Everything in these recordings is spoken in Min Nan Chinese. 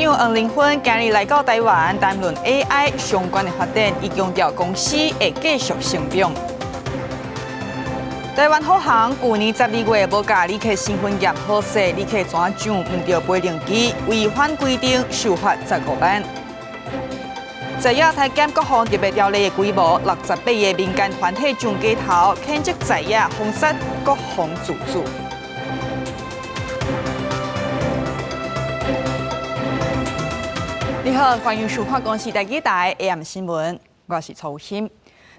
長黃仁勳今日來到台灣，談論 AI 相關的發展，伊強調公司會繼續成長。台灣虎航舊年12月無共旅客身份驗好勢，旅客怎上毋著飛行機，違反規定受罰15萬。在野推檢國防特別條例的規模，68個民間團體上街頭譴責在野封殺國防自主。你好，歡迎收看公視台語台 AM 新聞，我是曹欣。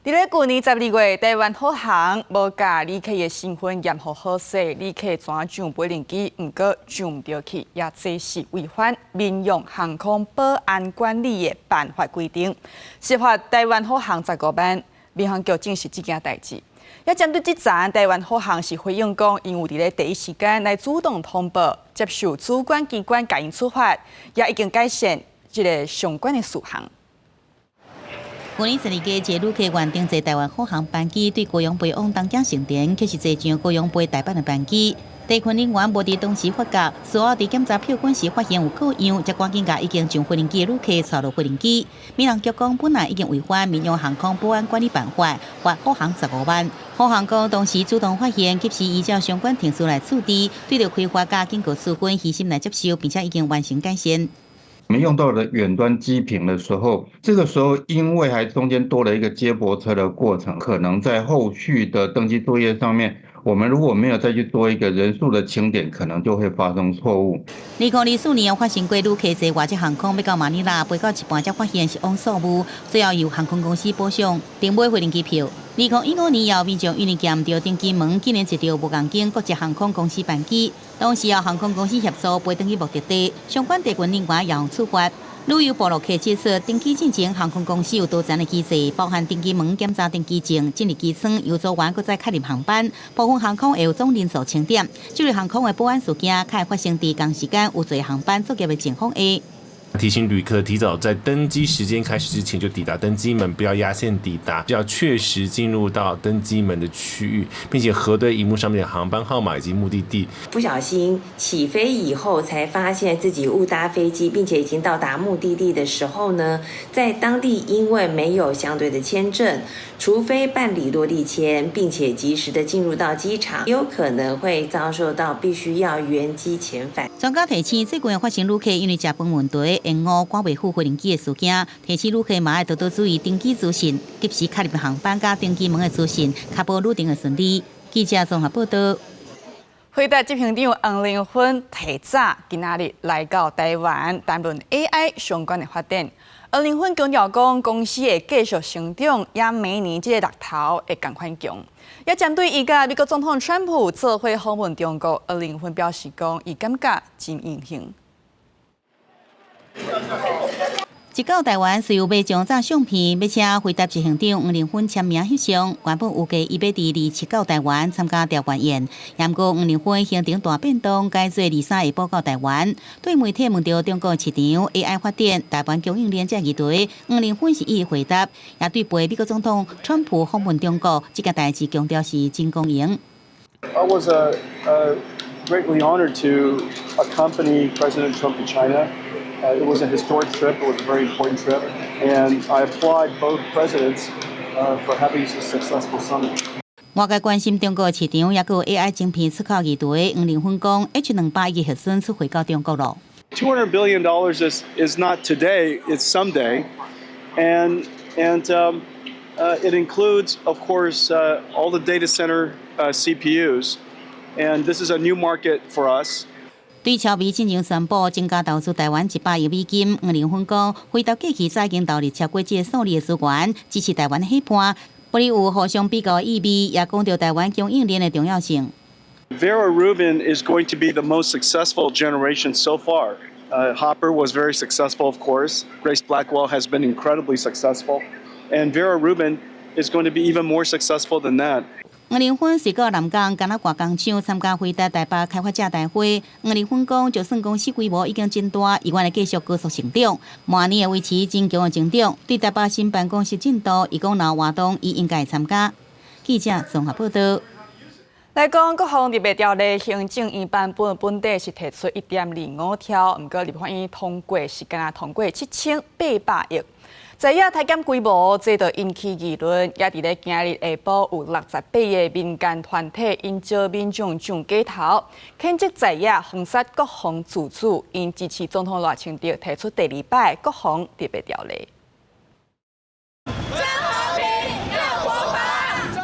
佇咧舊年12月，台灣虎航無共旅客的身份驗予好勢，旅客怎上飛行機，毋過上毋著去，也這是違反民用航空保安管理的辦法規定，受罰台灣虎航15萬。民航局證實這件代誌。也針對這層，台灣虎航是回應講，𪜶有佇咧第一時間來主動通報，接受主管機關共𪜶處罰，也已經改善這个相關的事項。舊年12月，一个旅客原定坐台灣虎航班機對高雄飛往東京成田，卻是坐上高雄飛大阪的班機。地勤人員無佇當時發覺，事後佇檢查票根時發現有過樣，才趕緊共已經上飛行機的旅客帶落飛行機。民航局講，本來已經違反民用航空保安管理辦法，罰虎航15萬。虎航講當時主動發現，及時依照相關程序來處置，對著開罰佮警告處分，虛心來接受，並且已經完成改善。我們用到了遠端機坪的時候，這個時候因為還中間多了一個接駁車的過程，可能在後續的登機作業上面，我們如果沒有再去做一個人數的清點，可能就會發生錯誤。2024年有發生過旅客坐外籍航空欲到馬尼拉，飛到一半才發現是枉數目，最後由航空公司補償訂買飛行機票。2015年有民眾因為行毋著登機門，竟然坐著無仝間國籍航空公司班機，當時由航空公司協助飛轉去目的地，相關地勤人員也予處罰。旅遊部落客指出，登機進前，航空公司有多層的機制，包含登機門檢查登機證、進入機艙，由組員閣再確認航班。部分航空會有總人數清點，這類航空的保安事件，較會發生佇仝時間有濟航班作業的情況下。提醒旅客提早在登機時間開始之前就抵達登機門，不要壓線抵達，要確實進入到登機門的區域，並且核對螢幕上面的航班號碼以及目的地。不小心起飛以後才發現自己誤搭飛機，並且已經到達目的地的時候呢，在當地因為沒有相對的簽證，除非辦理落地簽，並且及時的進入到機場，有可能會遭受到必須要原機遣返。專家提醒，最近發生旅客因為食飯問題延誤趕袂赴飛行機的事件，提醒旅客嘛愛多多注意登機資訊，及時確認航班佮登機門的資訊，確保旅程的順利。記者綜合報道。輝達執行長黃仁勳提早今仔日來到台灣，談論 AI 相關的發展。黃仁勳強調講，公司會繼續成長，也明年這个力頭會仝款強。也針對伊佮美國總統川普做伙訪問中國，黃仁勳表示講，伊感覺真榮幸。一到台灣，隨有馬上炸相片，欲請輝達執行長黃仁勳簽名翕相。原本預計伊欲佇27到台灣參加調研宴，毋過黃仁勳行程大變動，改做23下晡到台灣。對媒體問著中國市場 AI 發展、台灣供應鏈這議題，黃仁勳是一一回答，也對陪美國總統川普訪問中國這件代誌強調是真光榮。 I was greatly honored to accompany President Trump to China. It was a historic trip. It was a very important trip, and I applaud both presidents for having a successful summit. 外界關心中國市場，抑閣有 AI 晶片出口議題，黃仁勳講 H200已經核准出貨到中國囉。 $200 billion is not today; it's someday, and it includes, of course, all the data center CPUs, and this is a new market for us. 對超微進前宣布增加投資台灣100億美金，黃仁勳講，輝達過去早已經投入超過這個數字的資源，支持台灣的伙伴，不僅有互相比較的意味，也講著台灣供應鏈的重要性。 Vera Rubin is going to be the most successful generation so far. Hopper was very successful, of course. Grace Blackwell has been incredibly successful, and Vera Rubin is going to be even more successful than that. 黃仁勳隨到南港敢若外工廠參加輝達台北開發者大會。黃仁勳講，就算公司規模已經真大，依然會繼續高速成長，明年會維持真強的增長。對台北新辦公室進度，伊講若有活動，伊應該會參加。記者綜合報道。來講國防特別條例行政院版本本底是提出1.25兆，毋過立法院通過是干焦通過7800億。在野削減規模，這就引起議論。也佇咧今日下晡有68個民間團體𪜶召民眾上街頭，譴責在野封殺國防自主，𪜶支持總統賴清德提出第二擺國防特別條例。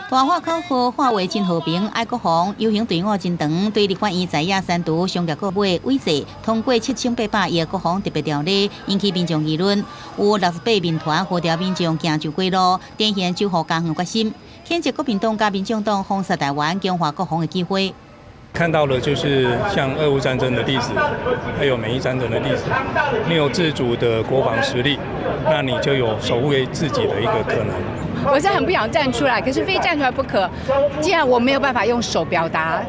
大喊口號，喊話真和平，愛國防，遊行隊伍真長，對立法院在野刪除上額個尾委座通過7800億國防特別條例，引起民眾議論。有68民團號召民眾行上街路，展現守護家園決心，譴責國民黨佮民進黨封殺台灣、強化國防的機會。看到的就是像俄烏戰爭的例子，還有美伊戰爭的例子。你有自主的國防實力，那你就有守衛自己的一個可能。我是很不想站出來，可是非站出來不可。既然我沒有辦法用手表達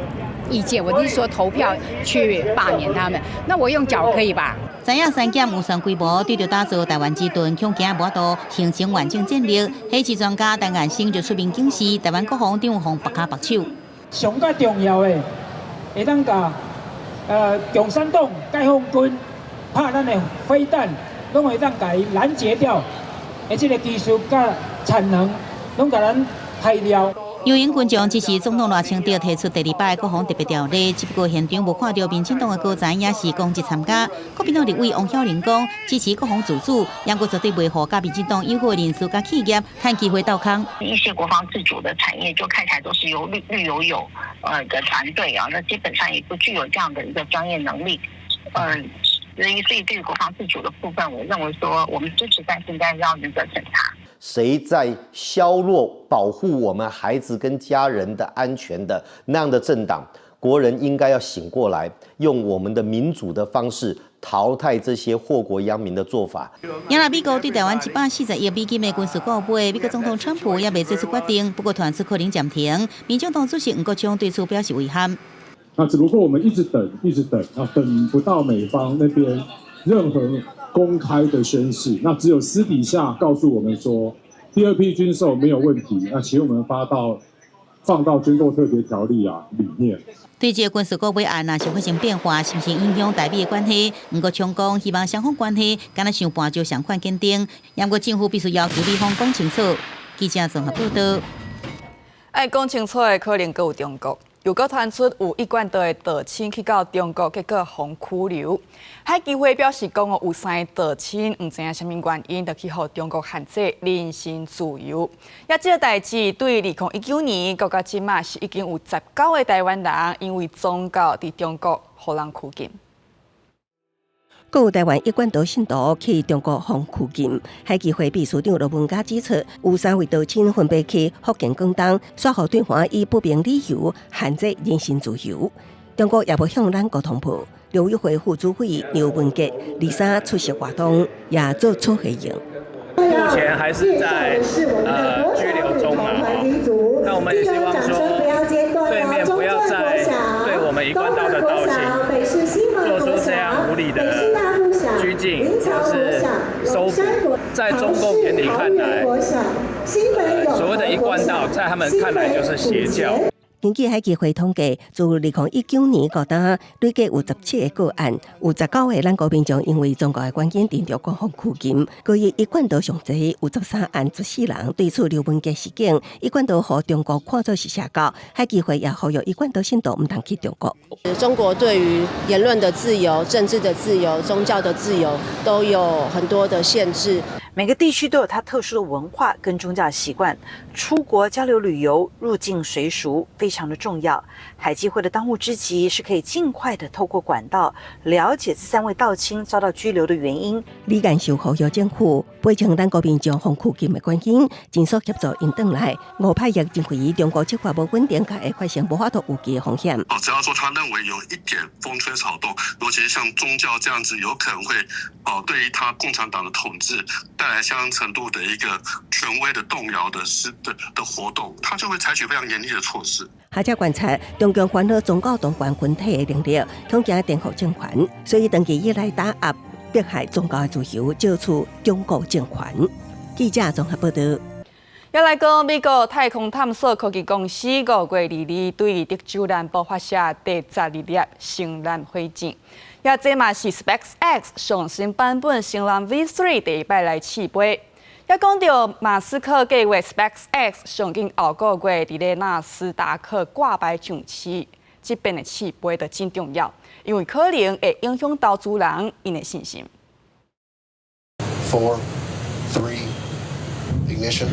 意見，我就是說投票去罷免他們，那我用腳可以吧？知影刪減預算規模，對著打造台灣之盾，恐驚無法度形成完整戰力。海事專家陳彦生就出面警示，台灣國防定予縛跤縛手。上較重要的，會當共共產黨、解放軍拍咱的飛彈，攏會當共伊攔截掉。的這个技術佮產能，攏共咱排掉。遊行群眾支持總統賴清德提出第二擺國防特別條例，只不過現場無看著民進黨的高層也是公職參加。國民黨立委王曉玲講支持國防自主，毋過絕對袂予佮民進黨友好人士佮企業趁機會鬥空。一些國防自主的產業，就看起來都是由綠綠油油的團隊啊，那基本上也不具有這樣的一個專業能力，所以對於國防自主的部分，我認為說我們支持，但是應該要嚴格審查。誰在削弱保護我們孩子跟家人的安全的那樣的政黨，國人應該要醒過來，用我們的民主的方式淘汰這些禍國殃民的做法。也若美國對台灣140億美金的軍事購買，美國總統川普猶未做出決定，不過傳出可能暫停。民進黨主席黃國昌對此表示遺憾。那只不過我們一直等，一直等，啊，等不到美方那邊任何公開的宣示，那只有私底下告訴我們說，第二批軍售沒有問題，那請我們發到放到軍購特別條例啊裡面。對這個軍事購買案若是發生變化，是毋是影響台美的關係？黃國昌講，希望雙方關係敢若像絆石仝款堅定，毋過政府必須要求美方講清楚。記者綜合報道。愛講清楚的可能閣有中國。又閣傳出有一貫道的道親去到中國，結果予拘留。海基會表示講，有三个道親毋知影啥物原因，就去予中國限制人身自由。也這个代誌對2019年，到這馬是已經有19個台灣人因為宗教佇中國予人拘禁。閣有台灣一貫道信徒去中國予拘禁，海基會秘書長羅文嘉指出，有三位道親分別去福建、廣東，煞予對方以不明理由限制人身自由。中國也無向咱國通報。陸委會副主委劉文傑23出席活動，也做出回應。目前還是在拘留中嘛，那我們也希望說，對面不要再對我們一貫道的道親做出這樣無理的拘禁或是搜捕，在中共眼裡看來，所謂的一貫道，在他們看來就是邪教。根據海基會統計，自2019年到今，累計有17個個案，有19個咱國民眾因為宗教的原因，佇中國予拘禁。閣以一貫道上濟，有13案14人。對此劉文傑示警，一貫道予中國看做是邪教，海基會也呼籲一貫道信徒毋通去中國。中國對於言論的自由、政治的自由、宗教的自由都有很多的限制。每個地區都有它特殊的文化跟宗教習慣，出國交流旅遊、入境隨俗非常的重要。海基會的當務之急是可以盡快的透過管道了解這三位道親遭到拘留的原因。李干秀呼籲政府賠償咱國民眾予拘禁的原因，盡速協助𪜶轉來。吳派亦認為中國執法無穩定，會發生無法度預計的風險。哦，只要說他認為有一點風吹草動，尤其是像宗教這樣子，有可能會哦對於他共產黨的統治帶來相當程度的一個權威的動搖的事的活動，他就會採取非常嚴厲的措施。學者觀察，中共煩惱宗教當權群體的能力，恐驚顛覆政權，所以長期以來打壓迫害宗教的自由，借此鞏固政權。記者綜合報道。也來講，美國太空探索科技公司5月22對德州南部發射第12粒星艦火箭，也這嘛是 SpaceX 上新版本星艦 V3 第一擺來試飛。也講著馬斯克計劃 SpaceX 上緊後個月佇咧納斯達克掛牌上市，這擺的試飛就真重要，因為可能會影響投資人𪜶的信心。 Four, three, ignition.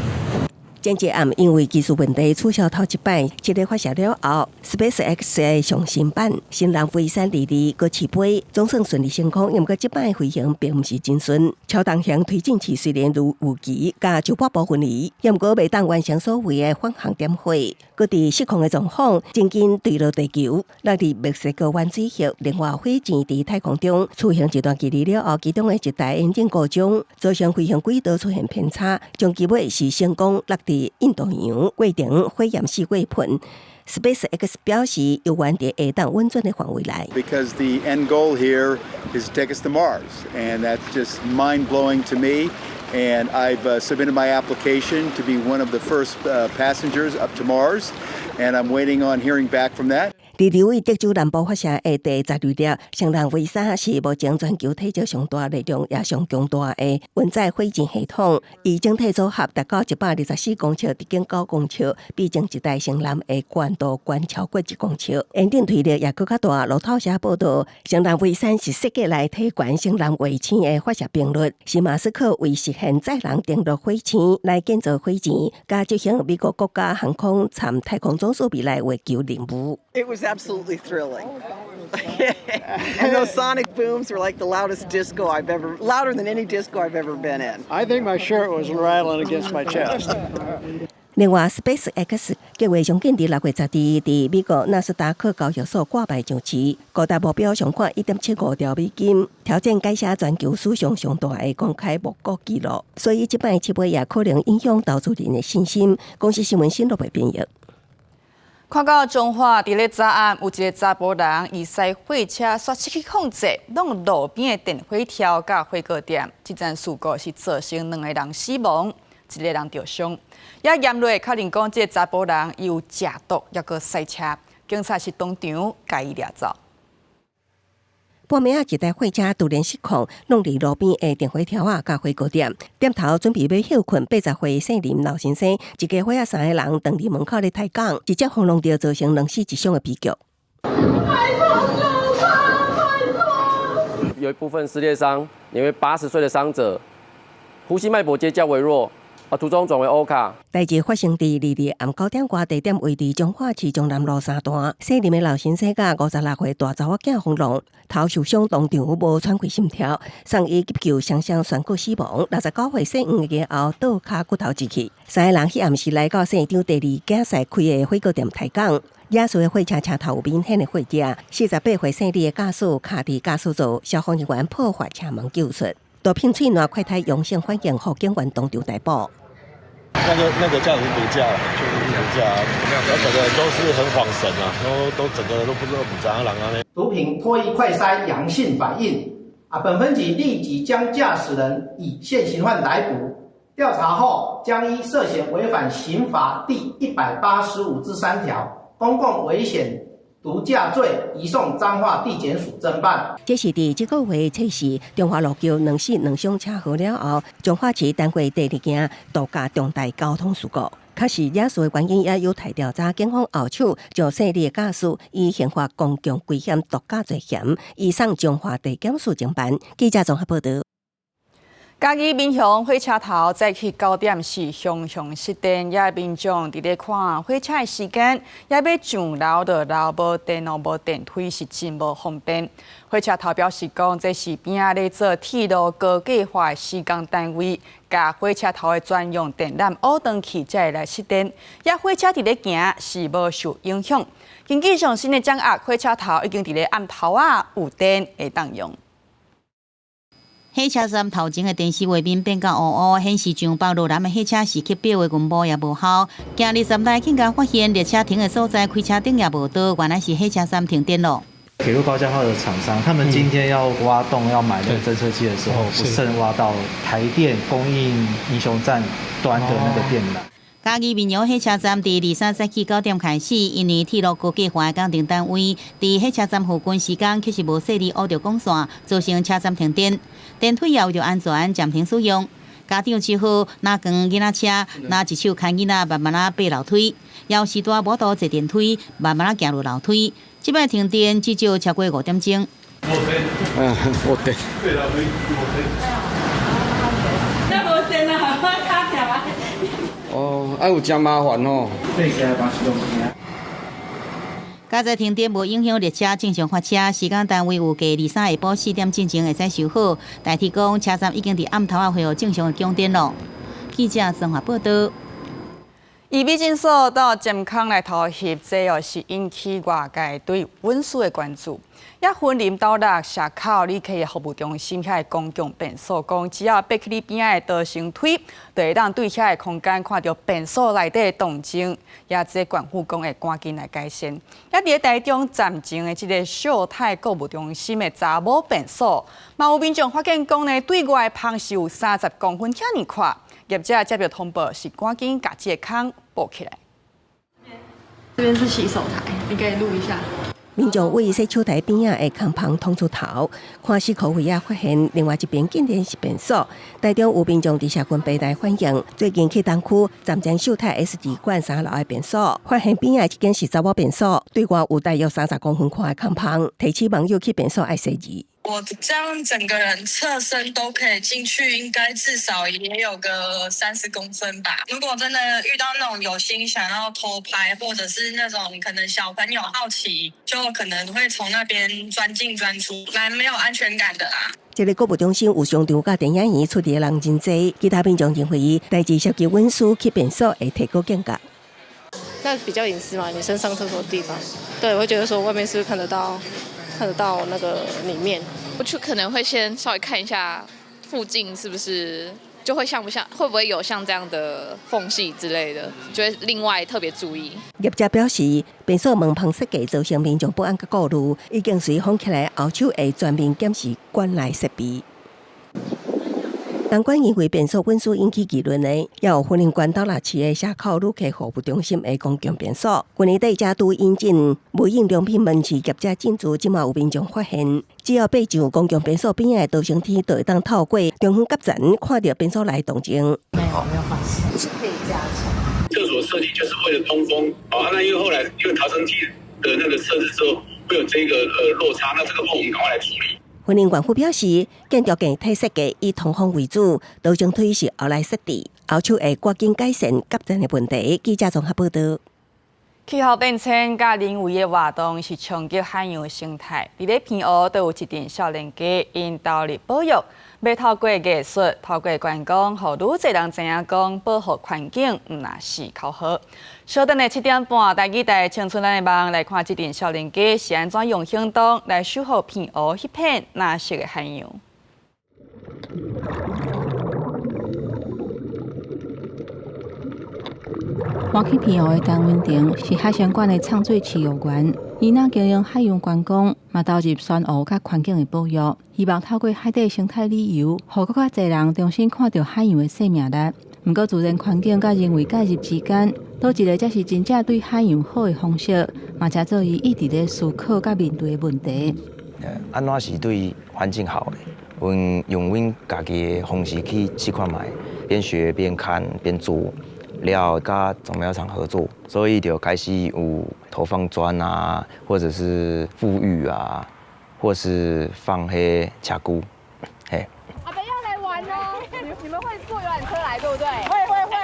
前一暗因為技術問題取消頭一擺，這个發射了後，SpaceX 的上新版星艦 V322閣試飛，總算順利成功。毋過這擺飛行並毋是真順，超重型推進器雖然如預期佮石箔部分離，毋過袂當完成所謂的反航點火，閣佇失控的狀況，真緊墜落地球，落佇墨西哥灣水域。另外，火箭佇太空中出行一段距離了後，其中的一台引擎故障，造成飛行軌道出現偏差，終其尾是成功落佇印度洋過程火焰四過噴。SpaceX 表示，猶原佇會當穩準的範圍內。 Because the end goal here is to take us to Mars, and that's just mind blowing to me. And I've submitted my application to be one of the first passengers up to Mars, and I'm waiting on hearing back from that. 22位德州南部發射的第12粒星艦 V3是目前全球體積上大、力量也上強大的運載火箭系統。伊整體組合達到124公尺，直徑9公尺，比前一代星艦的懸度懸超過1公尺。引擎推力也閣較大。路透社報道，星艦 V3是設計來提懸星艦衛星的發射頻率，是馬斯克為實現載人登陸火星來建造火箭，佮執行美國國家航空參太空總署未來月球任務。 It was absolutely thrilling. And those sonic booms were like the loudest disco I've ever, louder than any disco I've ever been in. I think my shirt was rattling against my chest. 另外，SpaceX 計劃上緊佇6月12佇美國納斯達克交易所掛牌上市，高達目標上看1.75兆美金，挑戰改寫全球史上上大的公開募股紀錄。所以，這擺試飛也可能影響投資人的信心。公視新聞新錄的編譯。看到彰化佇咧昨暗有一个查埔人，伊駛貨車煞失去控制，挵路邊的電火條佮火鍋店，這場事故是造成兩個人死亡，一个人著傷。也驗落確認講，這个查埔人伊有食毒，猶閣駛車，警察是當場共伊掠走。半暝仔，一台貨車突然失控，挵佇路邊的電火條仔佮火鍋店，店頭準備欲歇睏，80歲姓林老先生，一家伙仔三个人當佇門口咧抬槓，直接予挵著，造成兩死一傷的悲劇。拜託，有一部分撕裂傷，因為80歲的傷者，呼吸脈搏皆較為弱。啊，途中轉為歐卡。代誌發生佇22暗9點外地點位佇彰化市彰南路三段，姓林的老先生佮56歲大查某囝予挵，頭受傷當場無喘氣心跳，送醫急救雙雙宣告死亡。69歲姓黃的後倒跤骨頭折去。三个人彼暗時來到姓張第二囝婿開的火鍋店抬槓，惹事的貨車車頭有明顯的火跡。48歲姓李的駕駛卡佇駕駛座，消防人員破壞車門救出。毒品喙瀾快篩陽性反應，予警員當場逮捕。那個駕駛是毒駕，就是毒駕，然後整個人都是很恍神啊，都整個人都不知道怎樣人啊。毒品唾液快篩陽性反應，啊，本分局立即將駕駛人以現行犯逮捕，調查後將依涉嫌違反刑法第185之3條公共危險毒駕罪移送彰化地檢署偵辦。這是佇這個月測試中華路橋兩死兩傷車禍了後，彰化市單過第二件毒駕重大交通事故。確實，惹事的原因也有待調查。警方後手將姓李的駕駛以刑法公共危險毒駕罪嫌移送彰化地檢署偵辦。記者綜合報道。嘉義民雄火車頭早起9點是熊熊失電，也民眾佇咧看火車的時間，也欲上樓就樓無電路無電梯是真無方便。火車頭表示講，這是邊仔咧做鐵路高架化的施工單位，共火車頭的專用電纜挖斷去，才會來失電。也火車佇咧行是無受影響。根據上新的掌握，火車頭已經佇咧暗頭仔有電會當用。火車站頭前的電視畫面變甲烏烏，顯示上北落南的火車時刻表的銀幕也無效。今日站內警方發現列車停的所在開車燈也無著，原來是火車站停電囉。鐵路高架化的廠商，他們今天要挖洞要買那個偵測器的時候，不慎挖到台電供應民雄站端的那個電纜。嘉義民陽火車站佇23早起9點開始，因為鐵路高架化工程單位佇火車站附近時間確實無設立烏著光線，造成車站停電。電梯也為著安全暫停使用。家長只好拿扛囡仔車，拿一手牽囡仔慢慢仔爬樓梯。有時段無度坐電梯，慢慢仔行落樓梯。這擺停電至少超過5點鐘。嗯，無電。那無電啊，我卡起來。哦，啊有誠麻煩吼。佳哉停電無影響列車正常發車，時間單位預計23下晡4點進前會使修好。台鐵講車站已經佇暗頭仔恢復正常的供電咯。記者綜合報道。醫美診所到針孔來偷翕，這又是引起外界對隱私的關注。也雲林斗六社口旅客的服務中心遐的公共便所，講只要爬去你邊仔的逃生梯，就會當對遐的空間看著便所內底的動靜。也這縣府講會趕緊來改善。也佇咧台中站前的這个秀泰購物中心的查某便所，嘛有民眾發現講呢，對外的縫是有30公分遐爾闊。業者接著通報，是趕緊共這个空補起來。這邊是洗手台，你可以錄一下。民眾位洗手台邊仔的空縫探出頭，看死口位仔，發現另外一邊竟然是便所。台中有民眾佇社群平台反映，最近去東區站前秀泰 S 二館3樓的便所，發現邊仔這間是查某便所，對外有大約30公分寬的空縫，提醒網友去便所愛細膩。我這樣整個人側身都可以進去，應該至少也有個30公分吧。如果真的遇到那種有心想要偷拍，或者是那種可能小朋友好奇，就可能會從那邊鑽進鑽出，蠻沒有安全感的啦。這个購物中心有商場佮電影院，出入的人真濟。其他民眾認為，代誌涉及隱私去便所會提高警覺。那比較隱私嘛，女生上廁所的地方，對，我會覺得說外面是不是看得到，看得到那個裡面。我就可能會先稍微看一下附近是不是就會像不像，會不會有像這樣的縫隙之類的，就會另外特別注意。業者表示，便所門縫設計造成民眾不安佮顧慮，已經隨封起來，後手會全面檢視館內設備。相關因為便所隱私引起議論的，也有雲林縣斗六市的社口旅客服務中心的公共便所，去年底才拄引進無印良品門市業者進駐，這馬有民眾發現，只要爬上公共便所邊仔的逃生梯，就會當透過中央夾層看著便所內動靜。沒有，沒有發現。可以加強。廁所設計就是為了通風，啊，那因為後來因為逃生梯的那個設置之後，會有這個落差，那這個部分我們趕快來處理。雲林縣府表示，建築硬體設計以通風為主，逃生梯是後來設置，後手會趕緊改善夾層的問題。記者綜合報道。氣候變遷佮人為的活動是衝擊海洋生態。佇咧澎湖，都有一陣少年家𪜶投入保育，欲透過藝術、透過觀光，予愈濟人知影講保護環境毋若是口號。稍等下7點半，台語台青春咱的夢來看這陣少年家是按怎用行動來守護澎湖彼片藍色的海洋。搬去澎湖的陳文婷是海生館的藏水飼育員，伊若經營海洋觀光，嘛投入珊瑚佮環境的保育，希望透過海底生態旅遊，予閣較濟人重新看著海洋的生命力。毋過，自然環境佮人為介入之間，佗一个才是真正對海洋好的方式，嘛成做伊一直咧思考佮面對的問題。按怎是對環境好的？阮用阮家己的方式去試看覓，邊學邊看邊做。了佮種苗場合作，所以就開始有投放磚啊，或者是復育啊，或是放彼赤龜，嘿。阿伯要來玩哦，你們會坐遊覽車來，對不對？會會會。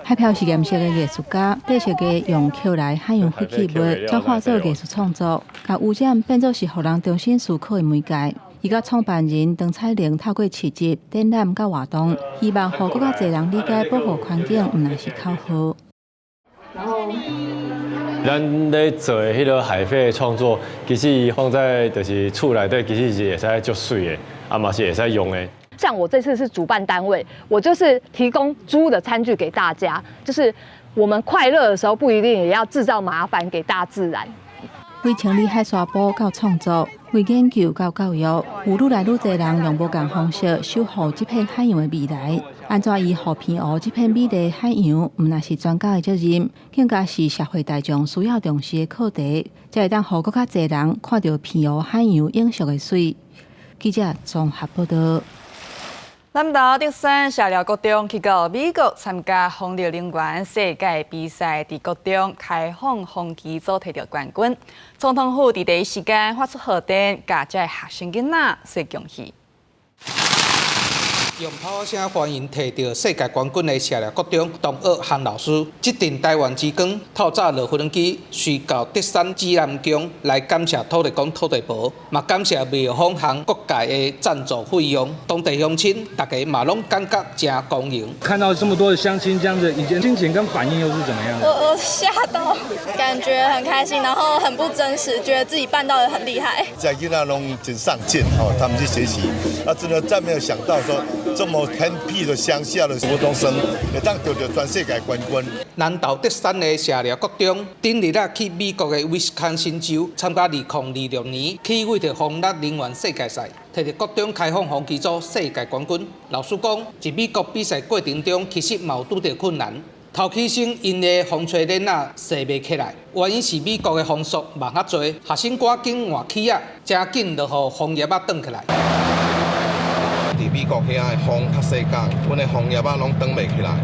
海漂實驗室的藝術家，佇設計用抾來海洋廢棄物轉化做藝術創作，共污染變做是予人重新思考的媒介。伊佮創辦人鄧彩玲透過市集、展覽佮活動，希望予閣較濟人理解保護環境，毋若是口號。咱咧做的彼个海廢創作，其實放在就是厝內底，其實是會使足媠的，啊嘛是會使用的。像我這次是主辦單位，我就是提供租的餐具給大家，就是我們快樂的時候，不一定也要製造麻煩給大自然。為清理海沙埔到創作，為研究佮教育，有愈來愈濟人用無仝方式守護這片海洋的未來。按怎維護澎湖這片美麗海洋，毋但是專家的責任，更加是社會大眾需要重視的課題，才會當予閣較濟人看著澎湖海洋永續的媠。記者綜合報導。南投竹山社寮國中去到美國參加風力能源世界比賽，佇國中開放風機組提著冠軍。總統府佇第一時間發出賀電，共遮的學生囡仔說恭喜。用炮聲歡迎提著世界冠軍的社寮國中同學韓老師，這陣台灣之光透早落飛機，隨到竹山指南宮來感謝土地公、土地婆，嘛感謝廟方和各界的贊助費用。當地鄉親大家嘛攏感覺誠光榮。看到這麼多的鄉親這樣子，以前心情跟反應又是怎麼樣？我嚇到，感覺很開心，然後很不真實，覺得自己辦到的很厲害。這囡仔攏真上進吼，他們去學習，啊，真的再沒有想到說。這麼偏僻的鄉下的國中生，會當得著全世界冠軍。南投竹山的社寮國中，頂日仔去美國的威斯康辛州參加2026年起飛著風力能源世界賽，提著國中開放風機組世界冠軍。老師講，佇美國比賽過程中，其實嘛有拄著困難。頭起先𪜶的風吹鏈仔踅袂起來，原因是美國的風速慢較濟，學生趕緊換起仔，誠緊就予風葉仔轉起來。佇美國遐的風較細工，阮的風葉仔攏轉袂起來。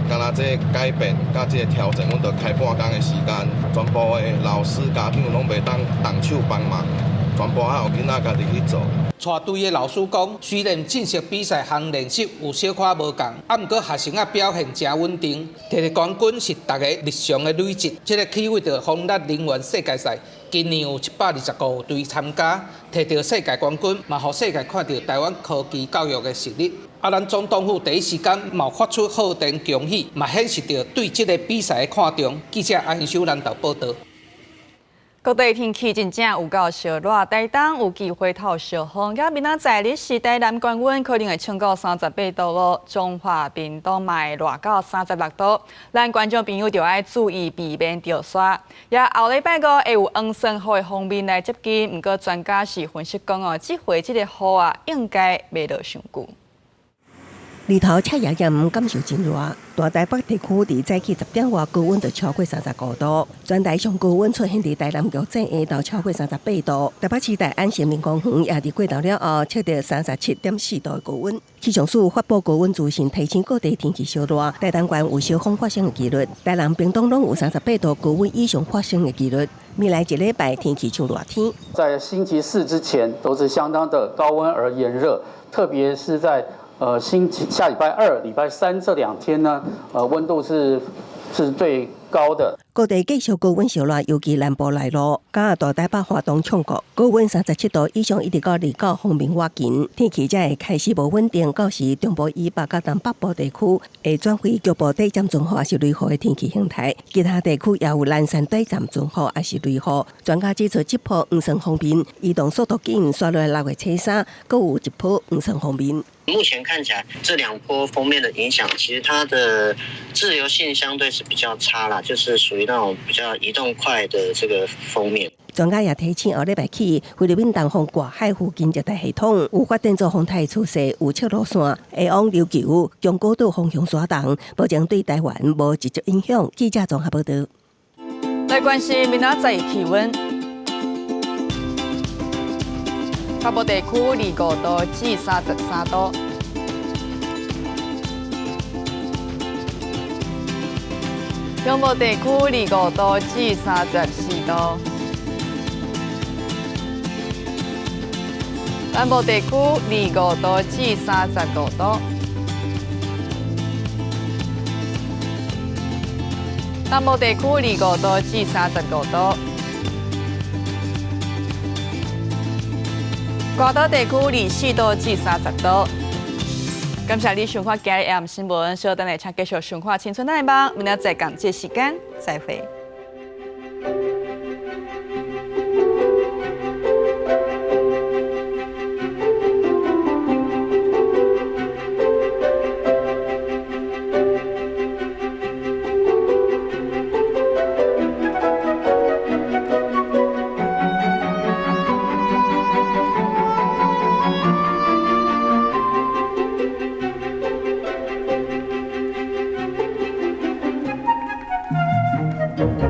敢若這個改變佮這個調整，阮著開半工的時間，全部的老師、家長攏袂當動手幫忙，全部愛予囡仔家己去做。帶隊的老師講，雖然正式比賽項練習有小可無仝，啊，毋過學生仔表現誠穩定，提著冠軍是逐家日常的累積。這個起飛著風力能源世界賽，今年有725隊參加，提著世界冠軍，嘛予世界看著台灣科技教育的實力。啊，咱總統府第一時間嘛發出賀電恭喜，嘛顯示著對這個比賽的看重。記者安修南投報導。各地天氣真正有夠燒熱，台東有機會透燒風，佮明仔載日是台南高溫可能會衝到38度囉，彰化屏東嘛會熱到36度。咱觀眾朋友就愛注意避免著沙。也後禮拜五會有黃酸雨的鋒面來接近，毋過專家是分析講哦，這回這個雨啊，應該袂落傷久。日頭赤炎炎，感受真熱。大台北地區佇早起10點外高溫就超過35度，全台上高溫出現佇台南玉井下晝超過38度。台北市大安森林公園也佇過晝了後測著37.4度的高溫。氣象署發布高溫資訊，提醒各地天氣燒熱。台東縣有燒風發生的幾率，台南、屏東攏有38度高溫以上發生的幾率。未來一禮拜天氣像熱天，在星期四之前都是相當的高溫而炎熱，特別是在星期下禮拜二、禮拜三這兩天呢，溫度是最高的。各地繼續高溫燒熱，尤其南部內陸，佮大台北、花東衝國高溫37度以上，一直到29鋒面倚近，天氣才會開始無穩定。到時中部以北佮東北部地區會轉為局部短暫陣雨，抑是雷雨的天氣形態。其他地區也有零散短暫陣雨，抑是雷雨。專家指出，這波黃酸鋒面移動速度緊，煞落6月初3，閣有一波黃酸鋒面。目前看起來，這兩波鋒面的影響，其實它的滯留性相對是比較差啦，就是屬於那種比較移動快的這個鋒面。專家也提醒，後禮拜起，菲律賓東方外海附近熱帶系統有發展做風台趨勢，有赤路線會往琉球、中國島方向徙動，目前對台灣無直接影響。記者綜合報導。來關心明仔載氣溫，北部地區25度至33度。中部地區25度至34度，南部地區25度至35度，南部地區25度至35度，外島地區24度至30度。感謝你收看今日 AM 新聞，稍等下請繼續收看《青春愛夢》，明仔載仝這時間再會。聞。